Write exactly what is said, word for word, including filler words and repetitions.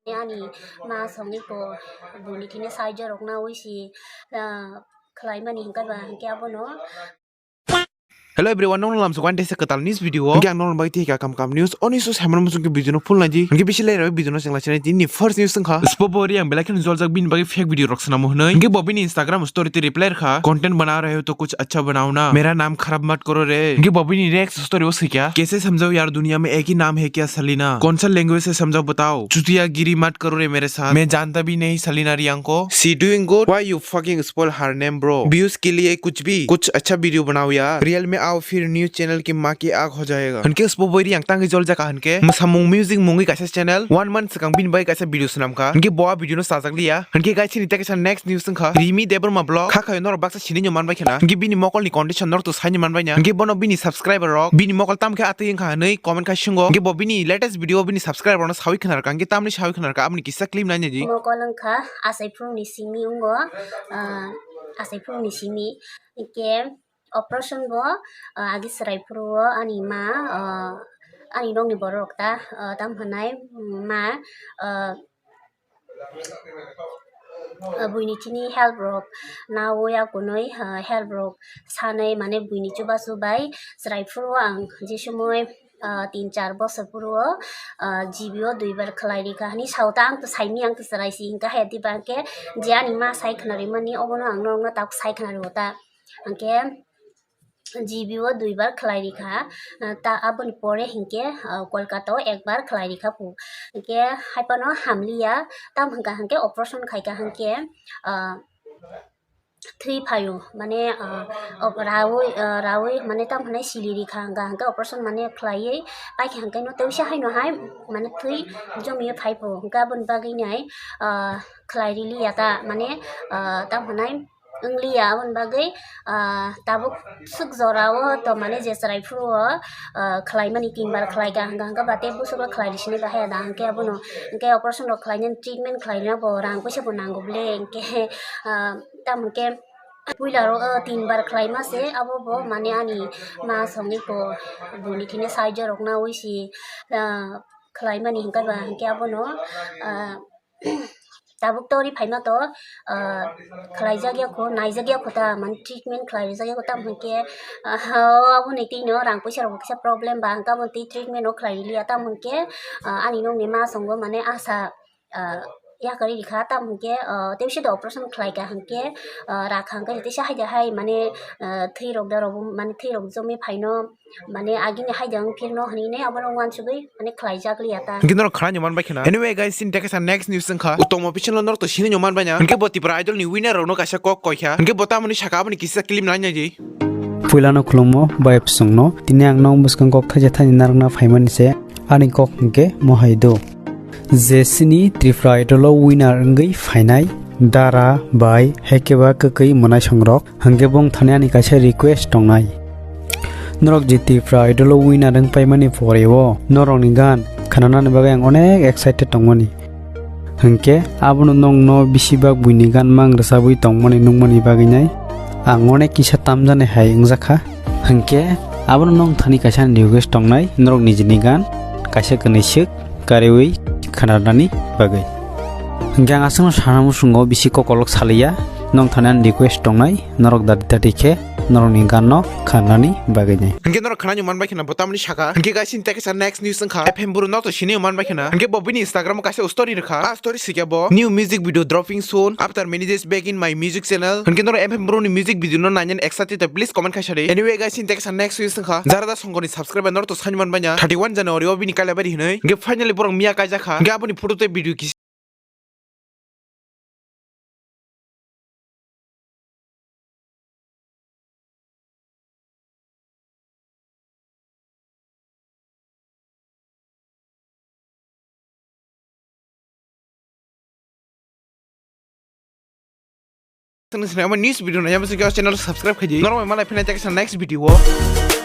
Ani ma songni ko buini thini saijorok nawi si, ah, khlaimani hwnkhe ba hwnkhe abono. Hello everyone, nong lam sukwan tesa kwtal news video o. Hwnkhe ang nong bai tei kam kam news oni sus hamar musung ke video no full naji. Hwnkhe bisi lai rawi video no sengla sinai tini first news wngkha. Spo bori ang belai kheno joljak bini bagwi fake video rok swnamo hwnwi. Hwnkhe bo bini Instagram story te reply rwkha. Content bana rahe ho to kuch acha banao na, mera naam kharab mat karo re. Hwnkhe bo bini next story o swikha, kaise samjhao yaar duniya mein ek hi naam hai kya Selena, kaun sa language se samjhao batao, chutiya giri mat karo re mere saath, main janta bhi nahi Selena Riang ko. She doing good, why you fucking spoil her name bro? Views ke liye kuch bhi, kuch acha video banao yaar. Real mein aao phir new channel ki maa ki aag ho jayega. Hwnkhe spo bori ang tangwi joljak hwnkhe mwsamung music mungwi kaisa channel one month swkang bini bai kaisa video swnamkha. Hwnkhe bo a video no sajak liya. Hwnkhe guys, chini tei kaisa next news wngkha Rimi Debbarma vlog. Kha khayo norok baksa sinino manbai khana. Hwnkhe bini mokolni condition norok to saino manbai na. Hwnkhe bono bini subscriber rok bini mokol tam khe atwi wngkha hwnwi comment khai sungo. Hwnkhe bo bini latest video bini subscriber no sawi khna rwkha. Hwnkhe tamni sawi khna rwkha, aboni kisa clip naina di. Mokol wngkha achai phuruni simi wngo, ah, achai phuruni simi. Hwnkhe operation bo, ah, agi chwrai phuru o ani ma, ah, ani nokni borok ta, ah, tam hwnai ma, ah, ah, buini chini help rok nawi akunui, ah, help rok sanai mane buini chubachu bai chwrai phuru o ang je somoi, ah, tin char bosor phuru o, ah, G B o duibar khlai rikha hwnwi sao ta, ang to saimanya, ang to chwrai si hwnkha hai diba hwnkhe je ani ma sai khna rimani obono ang norokno tak sai khna rio ta. Hwnkhe G B o duibar khlai rikha, ah, ta aboni pore hinkhe, ah, Kolkata o ekbar khlai rikha pu. Hinkhe haiphano hamliya, tam hwnkha hinkhe operation khaikha hinkhe, ah, thwi phaio, mane, ah, op-, raui, ah, raui mane tam hwnai sili rikha hwnkha hinkhe operation mane khlaiwi paikha hinkhe no tewisa haino hai mane thwi jomiyo phaipo hwnkhe aboni bagwi nai, ah, khlai riliya ta mane, ah, tam hwnai wngliya, aboni bagwi, ah, tabuk swk jora o to mane je chwrai phuru o, ah, khlaimani tinbar khlaikha hwnkha hwnkha ba tei bwswk o khlai rwsini bahai ya da hwnkhe abono hwnkhe operation rok khlainani treatment khlaina bo rang puisa bo nango bwle hwnkhe, ah, tamo hwnkhe puila ro, ah, tinbar khlaima se abo bo mane ani ma songni ko buini thini saijorok nawi si, ah, khlaimani hwnkhe ba hwnkhe abono, ah, tabuk tori phaima to, ah, khlaijak ya kho, naijak ya kho ta, mane treatment khlaijak ya kho, tamo hwnkhe, ah, o aboni twi no rang puisa rok kisa problem ba hwnkhe aboni twi treatment o khlai liya, tamo hwnkhe, ah, ani nokni ma songo mane asa, ah, yakarwi rikha, tamo hwnkhe, ah, tei bisingo operation khlaikha hwnkhe, ah, rakha hwnkhe teisa haida hai mane, ah, thwi rok da rok mane thwi rok jomwi phaino. Mane agini haida wng phirno hwnwi ne abono uansugwi mane khlaijak liya ta. Hwnkhe norok khwnani manbai khna. Anyway guys, chini tei kaisa next news wngkha. Uttom official no norok to sinino manbai na. Hwnkhe bo Tripura Idol ni winner rokno kaisa kok koikha. Hwnkhe bo tamoni saka aboni kisa clip nai nai di. Puilano khulummo bai bwswngno. Tini ang nong bwskang kok thaisa thani narwkna phaimani se. Ani kok hwnkhe mohai do. Je chini Tripura Idol o winner wngwi phainai Dara bai haikhe ba kwkwi mwnaisong rok. Hwnkhe bong thani ani kaisa request tongnai. Norok je Tripura Idol o winner wng paimani pore o norokni gan khnanani bagwi ang onek excited tongmani. Hwnkhe abono nongno bisi bak buini gan mang rwchabwi tongmani nukmani bagwi nai ang onek kisa tamjani hai wngjakha. Hwnkhe abono nong thani kaisa ani request tongnai norok nijini gan kaisa kwnwi swk kariwi khanarnani bagwi. Hwnkhe ang aswkno sana muchungo bisi kokolok saliya, nong thani ani request tongnai, norok dati dati khe norokni ganno khanarnani bagwini. Hwnkhe norok khanani manbai khna bo tamoni saka. Hwnkhe guys, chini tei kaisa next news wngkha. F M Bru norok to sini manbai khna. Hwnkhe bo bini Instagram o kaisa story rwkha. A story sikya bo, "New music video dropping soon after many days back in my music channel." Hwnkhe norok F M Bru ni music video no nainani excited, please comment khaisa di. Anyway guys, chini tei kaisa next news wngkha. Jara da songoni subscriber norok to sani manbai na thirty one January o bini kailabari hinwi. Hwnkhe finally borok miya kaijakha. Hwnkhe aboni photo tei video kisi Tini sini ama news video na yama sini channel subscribe khaji. Norok mai malai phina tei kaisa next video o.